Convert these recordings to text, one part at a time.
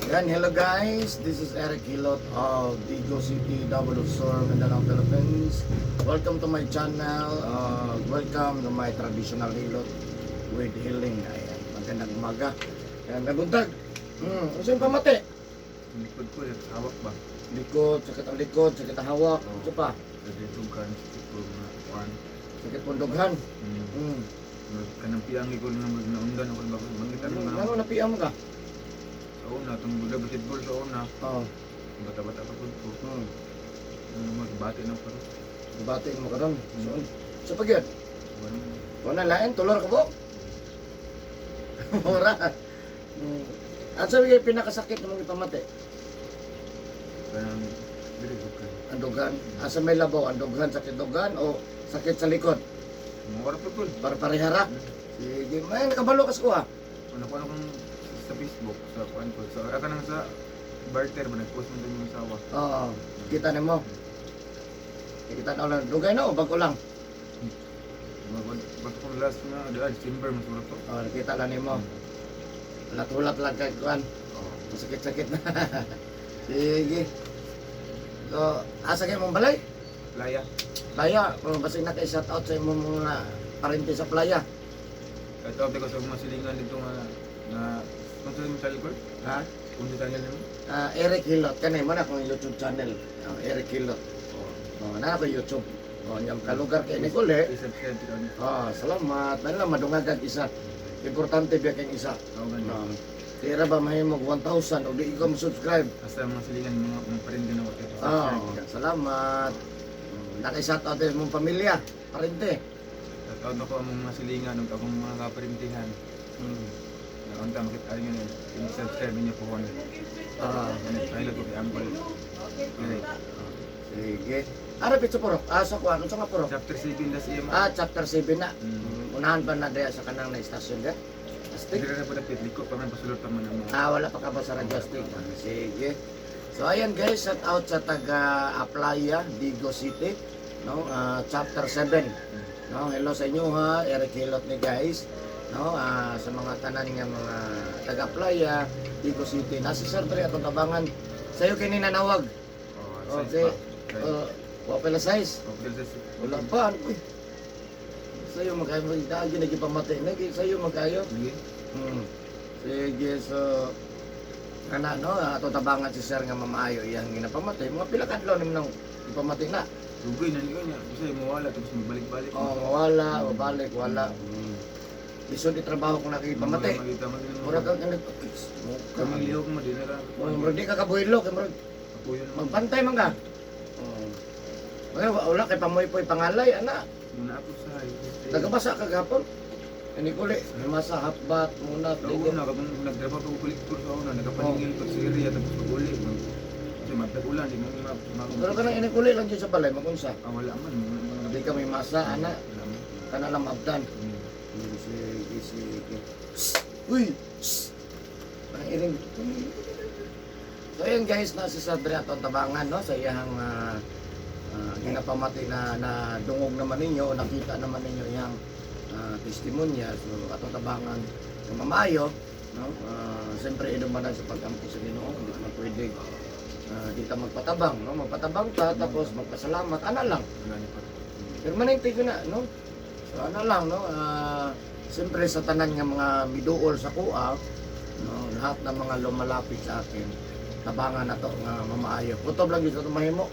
Yan, hello guys. This is Eric Hilot of Digos City, Davao del Sur, Mindanao, Philippines. Welcome to my channel. Welcome to my traditional hilot with healing. Ayan, magandang umaga. Ayan, nabuntag. Unsa yung pamati? Likod ko, hawak ba? Likod, sakit ang likod, sakit ang hawak. Oo. Unsa pa? Sa dughan, sakit ko mga kuan. Sakit pundughan. Kanang piyang ko nang naundan ako ba mangita Ano, mga ano napiam ka? Sa una tong buda basketball sa una. Oo. Bata-bata pa pud ko. Ano magbati na ko. Bati mo karon. So, sa pagyud. Wala lain, tulor ka po. Mura. Ang sabi kayo, pinakasakit ng mga ipamati? Kanang diri dughan. Ang dugan. Asa may labaw, ang dughan, sakit dugan o sakit sa likod? Mura pa pud. Para parehara. Sige, may nakabalo ka sa kuha. Ano ko ano kung sa Facebook sa kuan ko. Sa ora kanang sa barter ba nagpost man din yung asawa. Oo, kita na mo. Kita na lang. Dugay na o bago lang? Basta kung last nga daan December mas mura to. Oo, nakita lang nimo. Hulat-hulat lang kay kuan. Oo. Masakit-sakit na. Sige. So, asa kayo mong balay? Playa. Playa, kung basig na kay shout out sa imong mga parente sa playa. Kahit out ko sa mga silingan dito nga na kung sa imong channel ko? Ha? Kung sa channel nimo? Ah, Eric Hilot kanay mo na akong YouTube channel. Oh, Eric Hilot. Oh, na ako YouTube. Oh, nyam kalugar kay Nicole. I-subscribe ko niyo. Oh, salamat. Ano lang madungagag isa. Importante biya kang isa. Oo gani. No. Tira ba mahimog 1,000 og di ka mo subscribe. Asa mga silingan mga parente na ko kay Oh, subscribe. salamat. Naki-shout out din mong pamilya, parente. Shout out ako ang mga silingan ug akong mga kaparintihan. Na unta makita niyo na i-subscribe niyo po ko. Ano ko kay Uncle Eric. Sige. Ara pitso purok. Ah, sa kuan, unsa nga purok? Chapter 7 das iya Ah, chapter 7 na. Unahan pa na diya sa kanang na istasyon diya. Astig. Dili ra po dapit liko pa man pasulod pa man ang mga. Ah, wala pa ka ba sa radyo stick? Ah, sige. So ayan guys, shout out sa taga Aplaya, Digos City, no? Ah, chapter 7. No, hello sa inyo ha, Eric Hilot ni guys. No, sa mga tanan nga mga taga Aplaya, Digos City. Nasa Sir Dre atong tabangan. Sayo kini nanawag. Oh, Okay. size pa. Wa pala size. Okay, size. Wala pa. Ano, uy. Sayo magkayo dagi nagipamati na sayo magkayo. Sige. Sige, so kana no, ato tabangan si sir nga mamaayo iyang ginapamatay. Mga pila ka adlaw nimo nang ipamatay na. Dugoy na niyo niya. Kasi mawala tapos magbalik-balik. Oh, mawala, mabalik, wala. Lisod trabaho kung nakipamatay. Makita mo din. Mura kang ganito. Kaming lihok mo din na. Murag di ka kabuhilo kay murag Apuyo naman. magbantay man ka. Oh. Wala, wala kay pamoy-poy pangalay ana. Muna ako sa Nagabasa ka gapon. Ini kuli, masa hapbat muna Sa una, kapag nagtrabaho ko kolektor sa una, nagapaningil ko sa area, tapos pag-uli. Kasi matag-ulan, di mo Pero kanang ini kuli lang dyan sa balay magunsa. Ah, wala man. Di ka may masa ana, Wala man. kana lang maabdan. Sige, sige. Psst! Uy! Psst! Parang iring. So ayun guys, nasa sa Dre atong tabangan no sa iyang ginapamati na na dungog naman ninyo, nakita naman ninyo iyang testimonya. So atong tabangan sa mamaayo no. Siyempre idong man sa pagampo sa Ginoo, hindi man pwede di ta magpatabang no, magpatabang ta tapos magpasalamat ana lang. Wala ni pa. Permanente ko na, no? So ano lang, no? Siyempre sa tanan nga mga miduol sa kuha, no? Lahat ng mga lumalapit sa akin, tabangan na to nga mamaayo. Kutob lang yun sa tumahimo.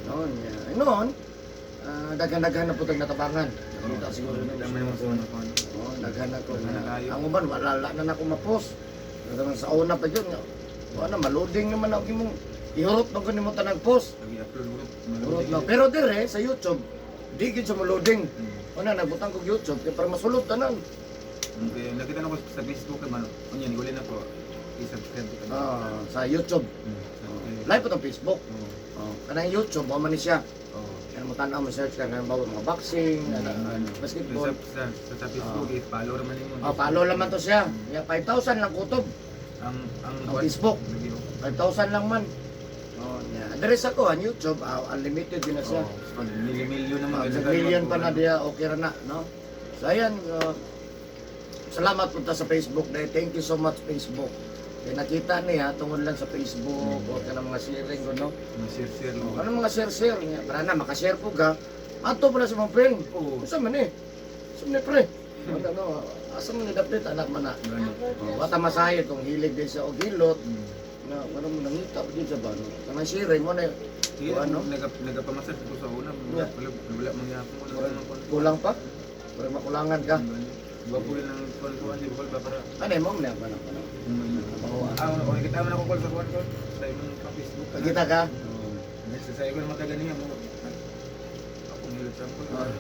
No? Nya. Noon, daghan-daghan na po tag natabangan. Nakita siguro Wala nyo. man yung sa una. Oh, daghan na ko. Daghan na kayo. Ang uban, wala na na ako mapos. Naman sa una pa yun, nga, wala, maloding naman ako imong ihurot man ko nimo tanang post. Lagi-upload group. Hurot na. Pero dire sa YouTube, di gid sa maloding. Una, nagbutang kog YouTube kay para masulod tanan. Okay, nakita na ko sa Facebook naman. Unya, ni na ko. I-subscribe ko. Ah, sa YouTube. Okay. Live pa tong Facebook. Oo. Oh, kanang YouTube mo man ni siya. Oo. Kaya mo tan-aw mo search ka kanang bawo mga boxing, ana, basketball. Sa Facebook, i-follow naman nimo. Oh, follow lang man to siya. Ya 5,000 lang kutob Ang ang Facebook. Lagi, oh. 5,000 lang man. Oh, nya. Dire sa ko ang YouTube, unlimited din na siya. Oh, milyon naman. Sa million pa na diya, okay ra na, no? So ayan, so, salamat punta sa Facebook dahil thank you so much Facebook. Kaya nakita niya tungod lang sa Facebook o kanang mga sharing ko, no? Mga share-share Oh, lang. ano mga share-share niya? Para na makashare po ka. Ato pala sa mga friend. Oo. Unsa man eh? Unsa man eh, pre? Ano, no? Asa man ni dapit anak man na. Gani. Oh, wata masayod kung hilig din sa og hilot na ano mo nangita pa din sa ba no? Kanang sharing mo na Sige, Kung ano? nagapamasad ko sa una. Yeah. Wala, wala mangyapon. Wala Murag man kuwan. kulang pa. Murag makulangan ka. Gani. Gwapo rin ang kuwan-kuwan, di ba ba para? Ano mo na ba na ano? Ah, okay, kita man ako call sa kuwan ko. Sa imong pa Facebook. Kita ka? Sa sa ko naman taga niya mo. Ako nilot sa ko. Ah.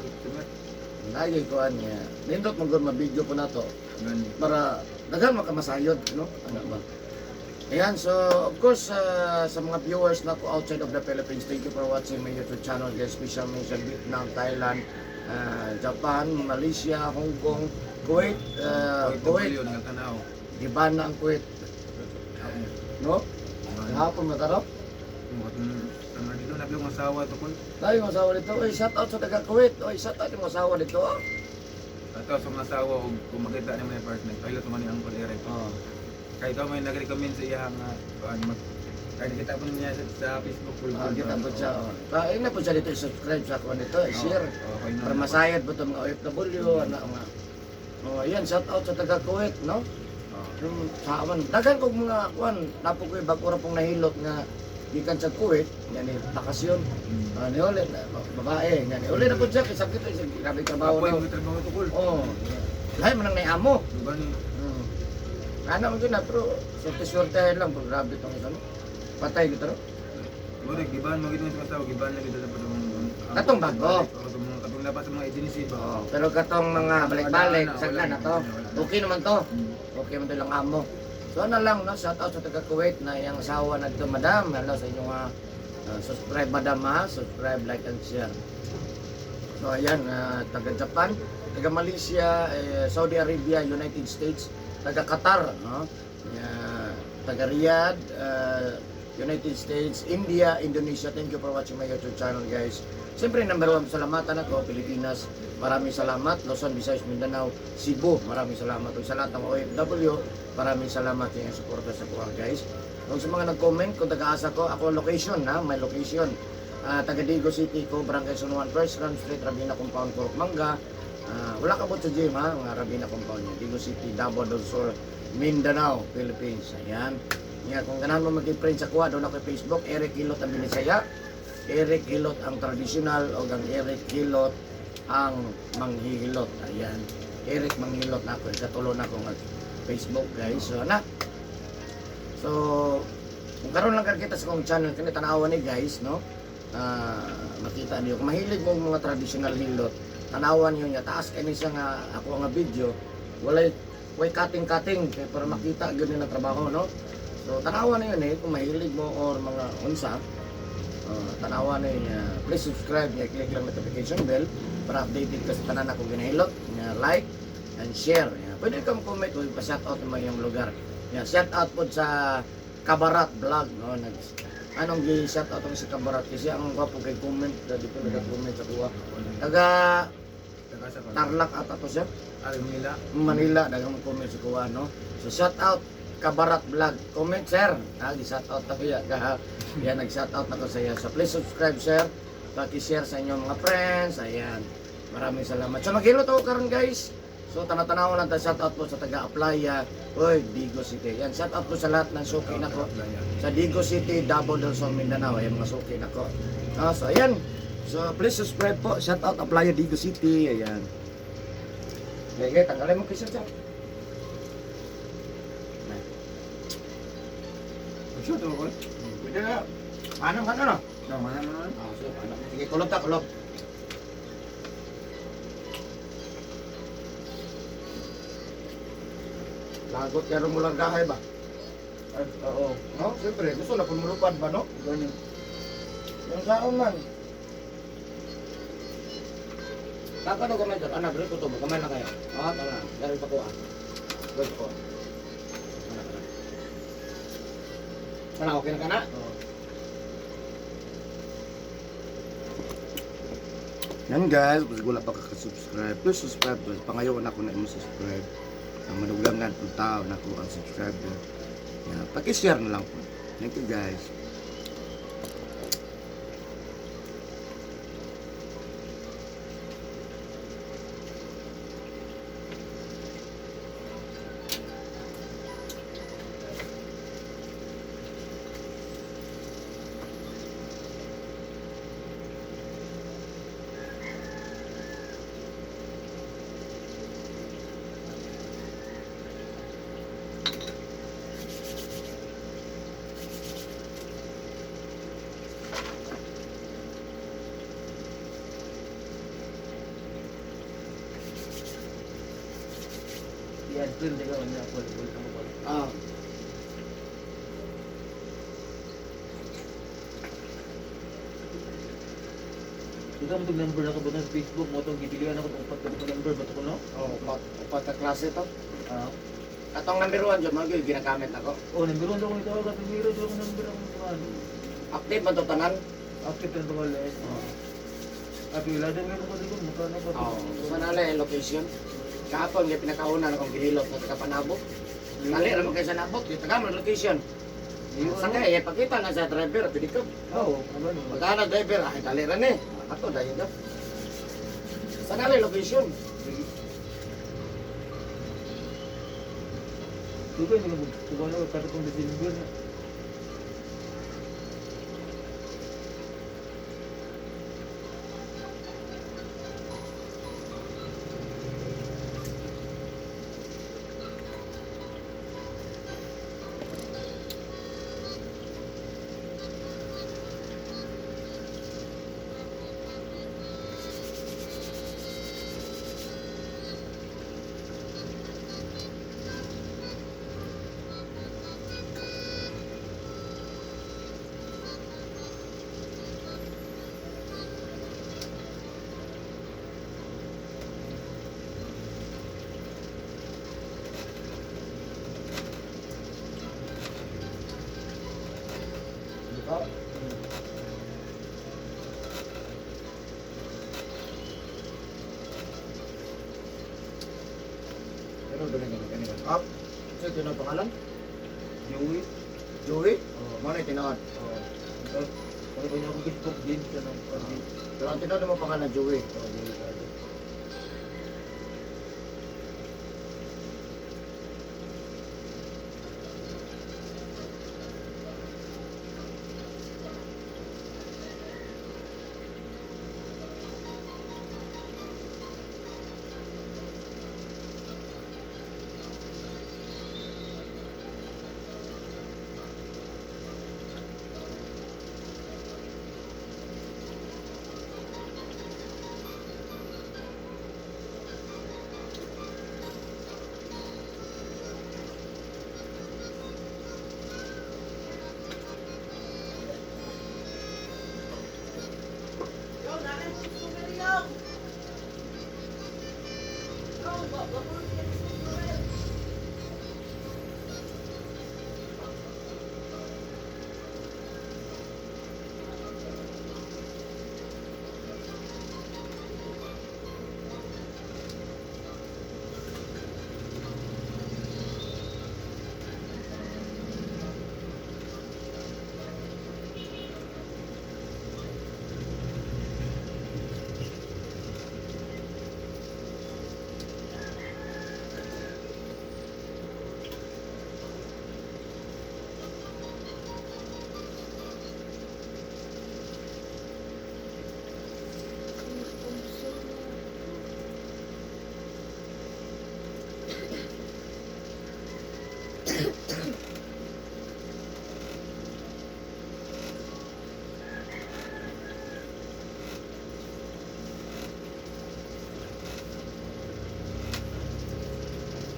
Lagi ko niya. Nindot man gud ma-video po nato Gani. para daghan makamasayod no ano ba. Ayan, so of course sa mga viewers na ko outside of the Philippines, thank you for watching my YouTube channel, guys. Special mention Vietnam, Thailand, Japan, Malaysia, Hong Kong, Kuwait, Kuwait, W nagtanaw. Giban na ang Kuwait, no? Hapon mataro. Ang dito na yung asawa to kol. Tayo mga asawa dito. Oy, shout out sa taga Kuwait. Oy, shout out yung asawa dito. Oh. Ato sa mga asawa og kung makita ni mga partner, pilot man ni Uncle Eric. Oh. Kay ikaw may nag-recommend sa iya nga kuan mag kay nakita po niya sa Facebook kol. Ah, kita po siya. Oh. Pa, na po siya dito i-subscribe sa ako nito, i-share. Okay na. Para masayad po itong mga OFW, ano nga. Oh, ayan, shout out sa taga Kuwait, no? Oh. Yung sa aman, daghan kog mga kuan, napo ko bago ra pong nahilot nga gikan sa Kuwait, ngani bakasyon. Ah, ni ulit na, babae, ngani uli na po siya kay sakit eh, grabe trabaho Apo daw. yung trabaho to kol. Oh. Lahi man ang naiamo. Gani. Ano man gyud na pero swerte-swerte lang pero grabe tong isa no. Patay gyud ro. Murag giban mo gid sa asawa, giban na gid sa padung. Katong bago. Katong katong lapas sa mga agency ba. Oh, pero katong mga balik-balik, Wala na, sagla wala na na, to. wala na. Okay naman to. Okay man to lang amo. So ano lang no, shout out sa taga Kuwait na iyang asawa na dito, madam. Hello sa inyong subscribe madam ha, subscribe, like and share. So ayan, taga Japan, taga Malaysia, eh, Saudi Arabia, United States, taga Qatar, no? Yeah, taga Riyadh, United States, India, Indonesia. Thank you for watching my YouTube channel, guys. Siyempre, number one, salamatan ako, Pilipinas. Maraming salamat. Luzon, Visayas, Mindanao, Cebu. Maraming salamat. Ug sa lahat ng OFW, maraming salamat sa inyong suporta sa kuha, guys. Kung sa mga nag-comment, kung taga-asa ko, ako location, ha? May location. Ah, taga Digo City ko, Barangay San Juan, First Grand Street, Rabina Compound, Kurok Mangga. Ah, wala ka po sa gym ha, mga Rabina Compound niya. Digo City, Davao del Sur, Mindanao, Philippines. Ayan. Nga, kung ganahan mo mag-friend sa kuha, doon ako Facebook, Eric Hilot ang Binisaya. Eric Hilot ang traditional o ang Eric Hilot ang manghihilot. Ayan. Eric Manghilot na ako. Ikatulo na ako ng Facebook, guys. So, na. So, kung karon lang kita sa kong channel, kini tanawan ni guys, no? Ah, makita niyo kung mahilig mo mga traditional hilot, tanawan niyo niya taas kay ni siya nga ako nga video, walay way cutting-cutting kay para makita gyud nila trabaho, no? So tanawan niyo ni kung mahilig mo or mga unsa, tanawan niyo niya. Please subscribe niya, click lang notification bell para updated ka sa tanan akong ginahilot, niya like and share. Yeah. Pwede kang comment o pa-shout out ng mga iyong lugar. Yeah, shout out po sa Kabarat Vlog, no? Nag anong gi shout out ang si Kabarat kasi ang gwapo kay comment dito nag-comment sa kuha. Taga Taga sa kol. Tarlac ata to siya. Ah, Manila. Manila daghang comment sa kuha, no? So shout out Kabarat Vlog. Comment sir. Ha, gi shout out ako ya. Gaha. Yan nag shout out ako sa iya. So please subscribe sir. Paki-share sa inyong mga friends. Ayan. Maraming salamat. So maghilot ako karon guys. So tanaw-tanaw lang tayo shout out po sa taga Aplaya, oy Digo City. Yan shout out po sa lahat ng suki nako sa Digo City, Davao del Sur, Mindanao. Ayan mga suki nako. Ah, so ayan. So please subscribe po. Shout out Aplaya Digo City. Ayan. Okay, tanggalin mo kisyo siya. Shoot to kol. Pwede na. Ano, ano no? No, mana man. Ah, so, ano? Sige, kulog ta, kulog. Lagot kaya mo lang gahay ba? Ay, oo. No, siyempre, gusto na pumulupad ba, no? Gani. Yung saon man. Kakano kamay dyan? Anak, dito to. Kamay lang kayo. Ah, tama na. Dari pa ko ah. Dari ko. Anak, anak. Anak, okay na ka na? Oo. Yan guys, kung wala pa ka-subscribe, please subscribe guys. Pangayon ako na imo subscribe. Ang manugang nga itong tao na ako ang subscriber. Yeah, paki-share na lang po. Thank you, guys. Yan, pero di ka man ako ulit ako pa. Ah, Ikaw mo itong number na ko ba sa Facebook mo itong gibilihan ako itong upat ka number ba ito ko no? Oh, upat, upat ka klase to. Ah. Atong number 1 jud mo gyud ginagamit ako. Oh, number 1 daw ko ito agad numero daw ko number ako kuan. Active man to tanan. Active na ito wala eh. Ah, pila din ko ko mukha na ko. Oh, sa nala yung location. Kahapon gyud pinakauna na akong gihilot na taga Panabo. Dali ra man kay sa nabot, gyud taga man location. Sa kay eh, pakita na sa driver pili ko. Oo, ano ano. Magana driver, ay dali ra ni. Ato dayon ka. Sa nala yung location. Dugo ni mo tuwa na kada kong December na. Dito. Pero doon na ganyan. Up. So, ito na pangalan? Joey. Joey? Oo. Mo na tinuod. Oh. Tapos, wala pa niya akong Facebook James ano. Pero ang tinuod mo pangalan Joey. Oh, Joey Carlos.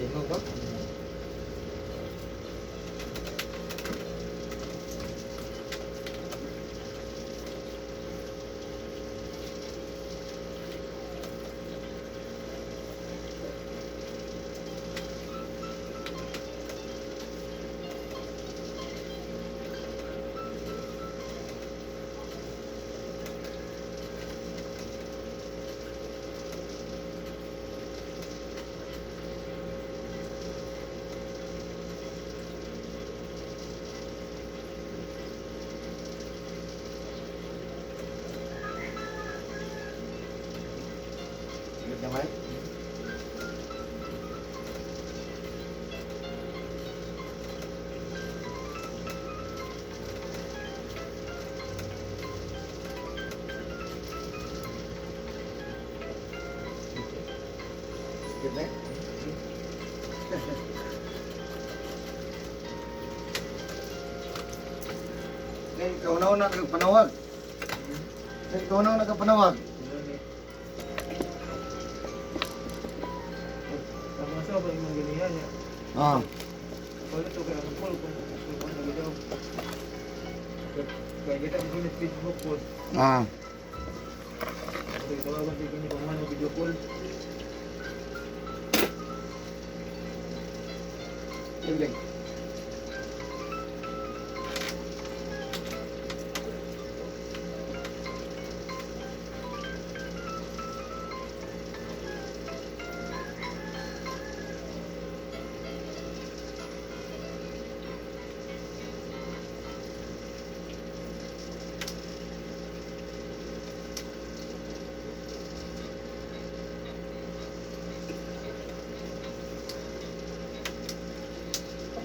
Tingog ba? Kay kauna-una kag panawag. Kay kauna-una kag panawag. Ang asawa pa yung mga ganihan niya. Ah. Wala to kaya ang call kung ano daw. Kaya kita ang ginit Facebook post. Ah. Kaya tawagan tayo kanya kung ano video call. Ding.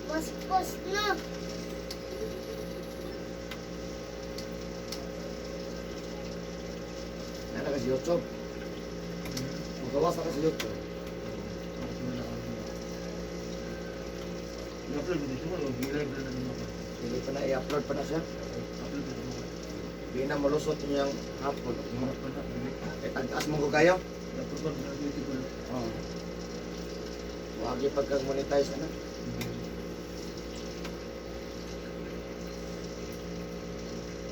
Post-post na. Nana ka sa YouTube. Magawas na ka sa YouTube. I-upload mo dito mo, i-live na naman ako. Hindi pa na i-upload pa na siya. Upload mo dito mo. Hindi na malusot niyang hapon. Mga pa na, dili. Eh, tagtaas mo ko kayo. I-upload mo na YouTube ko. Oo. Wagi pagkang monetize ano?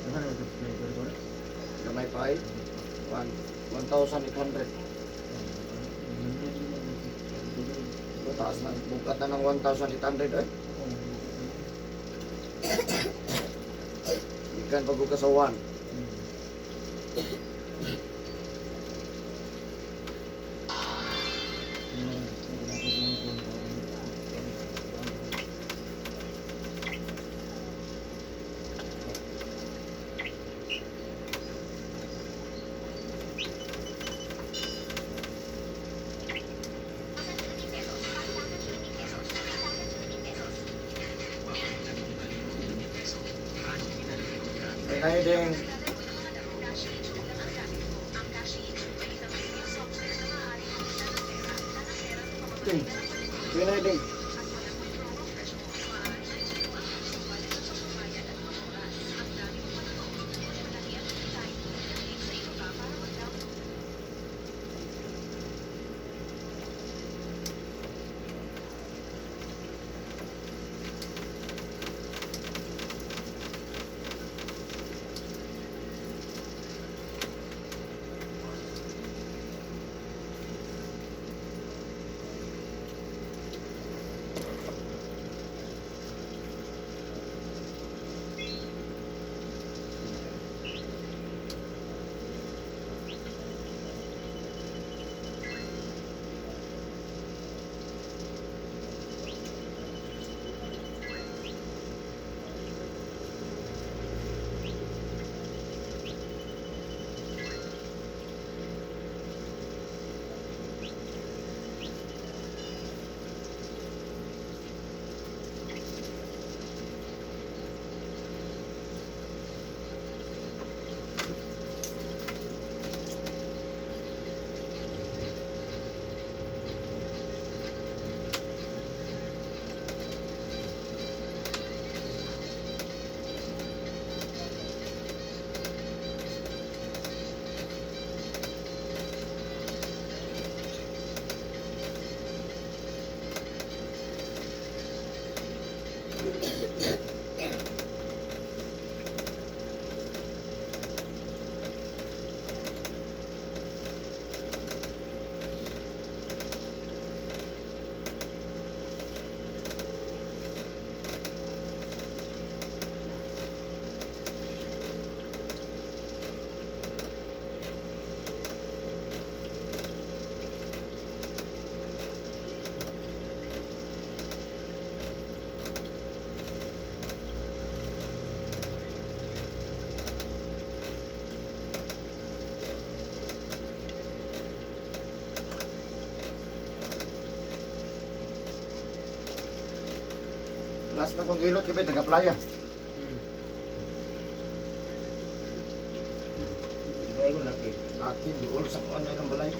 Ano na subscriber ko na? Gamay pa ay. 1,800. Taas na. Bukat na ng 1,800 eh. Ikan pag ka sa 1. Kaya ding. Ding. Kaya ding. Last na kong gilot kay taga playa. Bago laki. Laki duol sa kuan ng balay.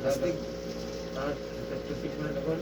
Plastic. Ah, tubig mo na ako.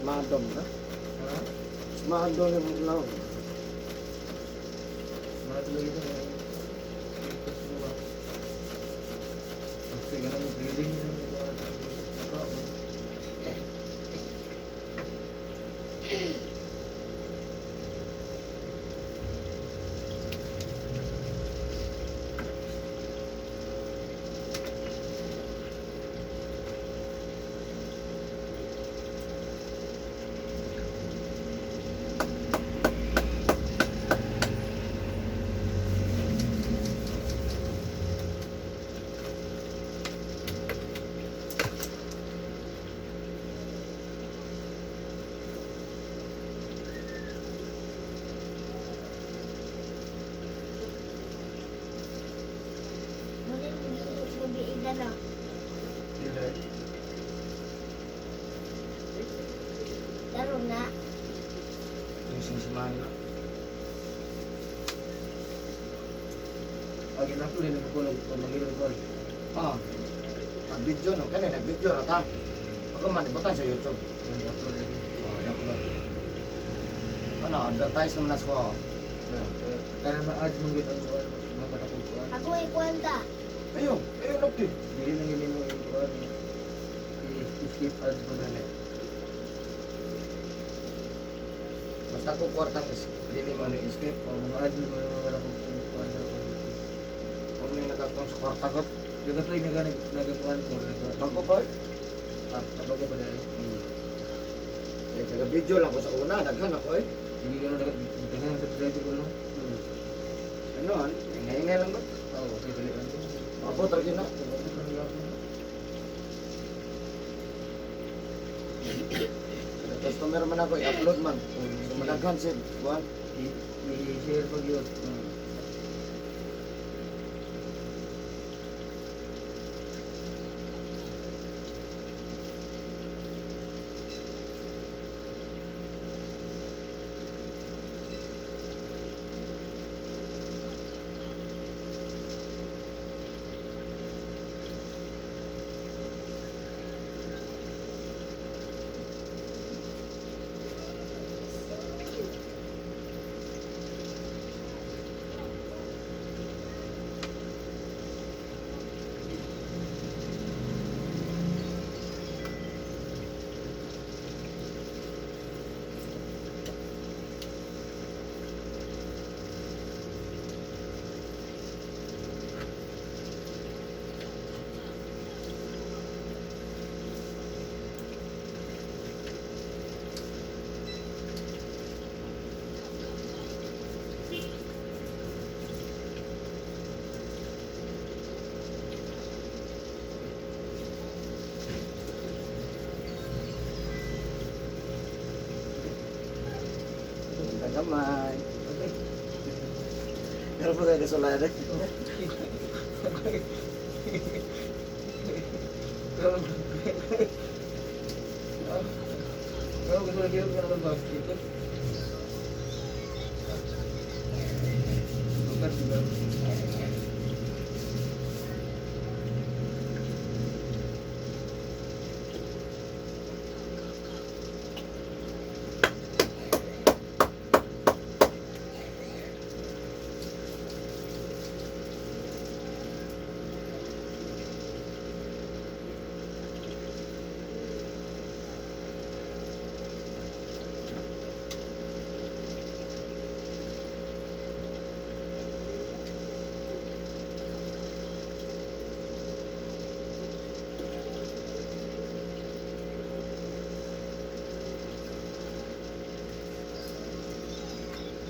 Madom na. Ha? Madom yung no. Mga tuloy ito. Tapos mo ba? Kasi ganun yung grading yun. Ito. Muna yung na. Sila. Laro na. Yung sinsimahan na. Pag ina-upload na ko lang kung magilod ko. Ah. Nag-video no. Kani nag-video na ta. Ako man ibutan sa YouTube. Yung upload lagi. Oh, i-upload. Ano, advertise naman na sa ko. Kaya ma-add mo gid ang kuan mapatakog kuan. Ako ay kwenta. Ayun, ayun nagti. Dili na gid mo yung kuan. I-skip ads mo dali. Basta ko kwartang is dili mo ni escape. O mga ads mo yung mga patakog kuan na. Kung may nagkatong sa kwarta ko. Nag-apply na gani nagakuan ko. Bago pa. Ah, bago pa dali. Eh, taga video lang ko sa una, daghan ako eh. Hindi ka na daghan ang subscriber ko no. Ano, ingay-ingay lang ba? Oo, okay dali lang. Ako talaga na. Customer man ako, i-upload man. So madaghan si buwan. I-share pag yun. Ganda gamay. Okay. Pero po tayo kasulay rin. Pero pero gusto lagi yung ng basket. Bukan juga.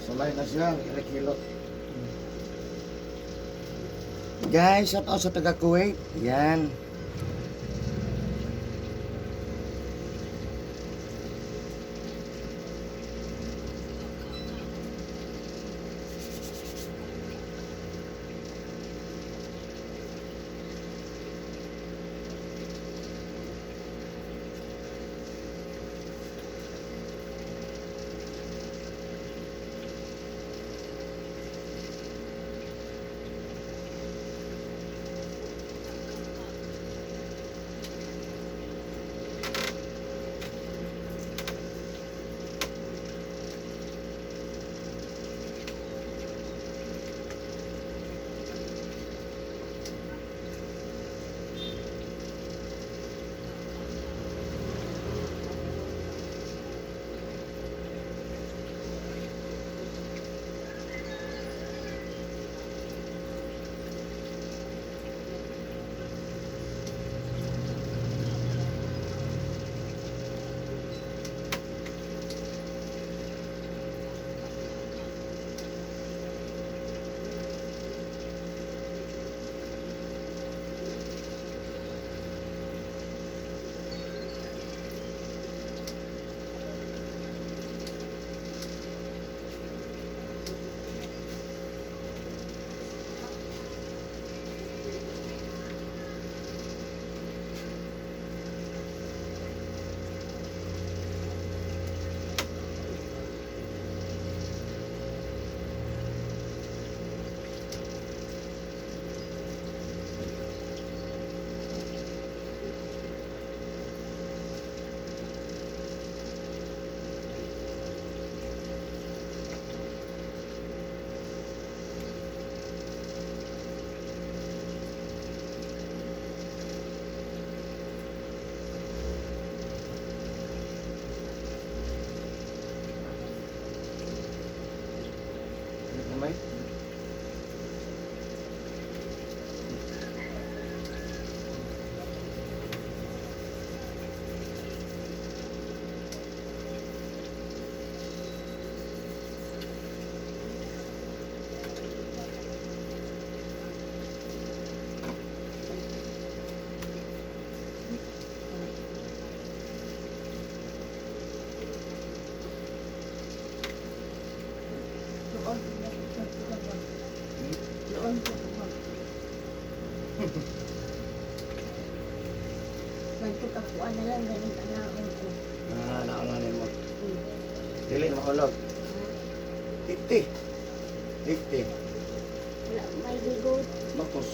Sulay na siya, irekilot. Guys, shout out sa taga Kuwait. Yan. Gamay. Doon. Doon. Doon. Nagtutakuan na lang ganit ang naon ko. Ah, naunganin mo. Dili mahulog. 50. 50. Wala may gigot. Bakos.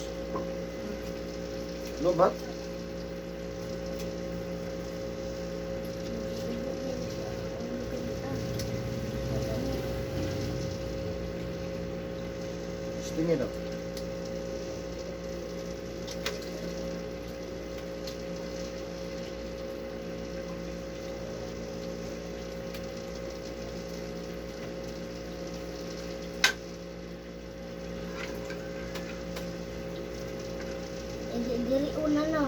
Lobat? Stingin daw. Eh, diri una no.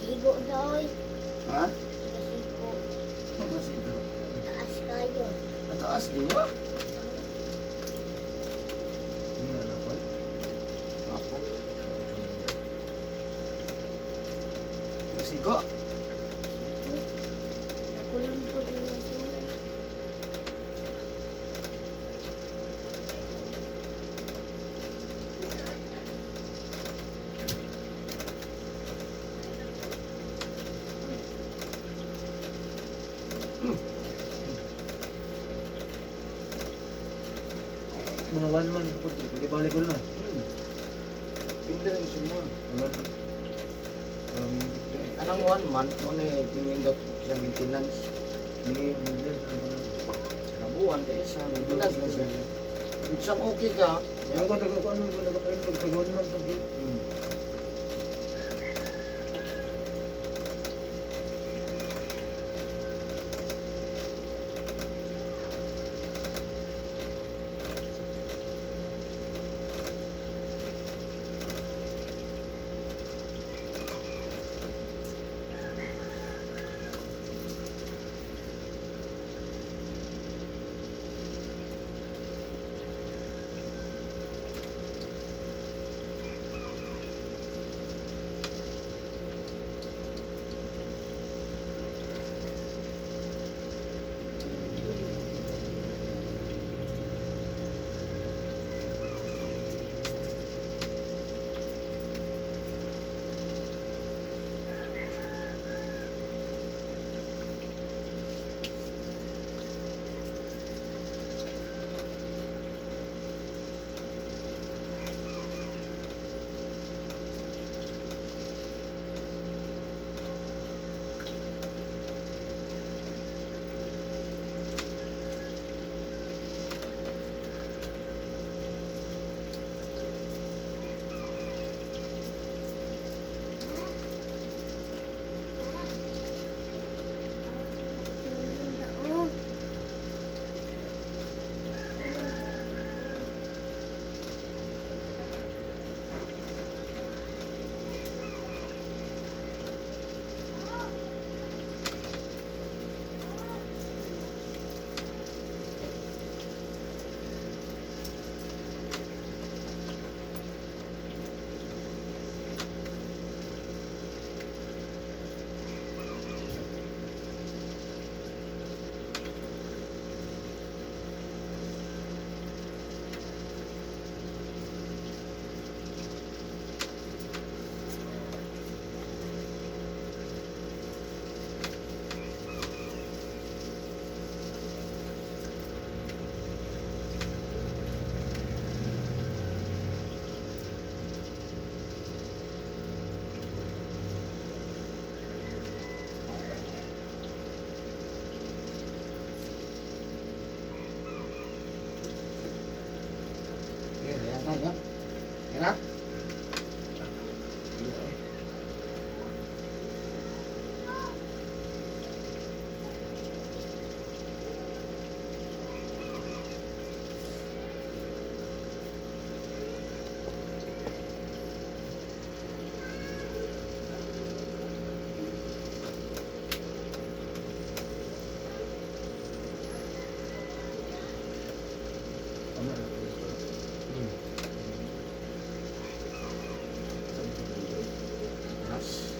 Sigo daw. Ha? Sigo. Masigo. Taas kayo. Mataas, di ba? Ano na po? Ako. Masigo. Nakulang po din yung sila. Mga 1 month po. Pagkibalik ko na. Pindi rin siya mo. Wala. Anong 1 month mo na pinindot sa maintenance? Hindi, hindi. Kabuan kaya sa maintenance na siya. Kung siyang okay ka, Yung ko taga ko ano ko taga pag pag 1 month pag Bantay ka? Kira? Mas.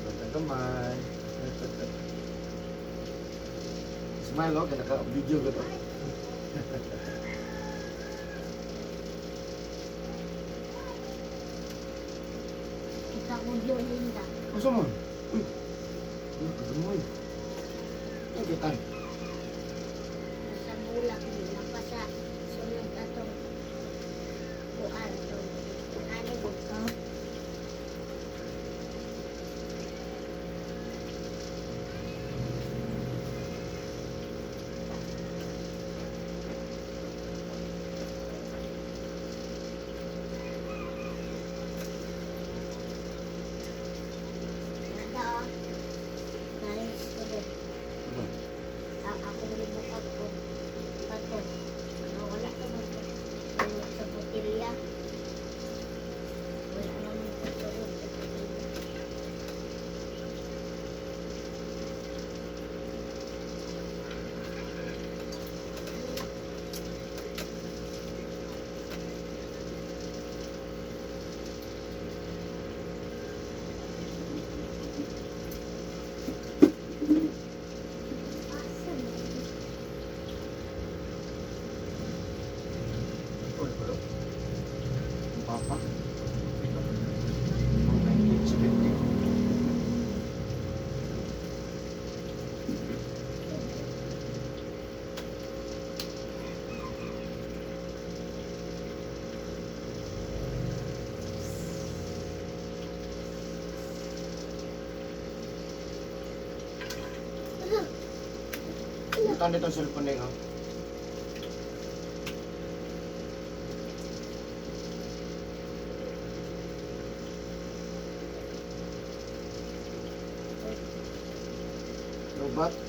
Bantay kamay. Smile oh, kaya naka-video ko to. Kita ko yun, Linda. Gusto mo? Uy! Ano ka gamoy? Ay, kita. Sa bulak nila pa sa sunod atong kuan tong ano ko. Nada oh. Nais ko rin. Ano? Ang akong libukat ko. Pato. Ano, wala ka man ko. Ano, sa botilya. Wala naman ko tulog sa botilya. Asa na? Uy, bro. Ang papa. Mga 1970. Ito dito ang cellphone na yun, oh. Robot.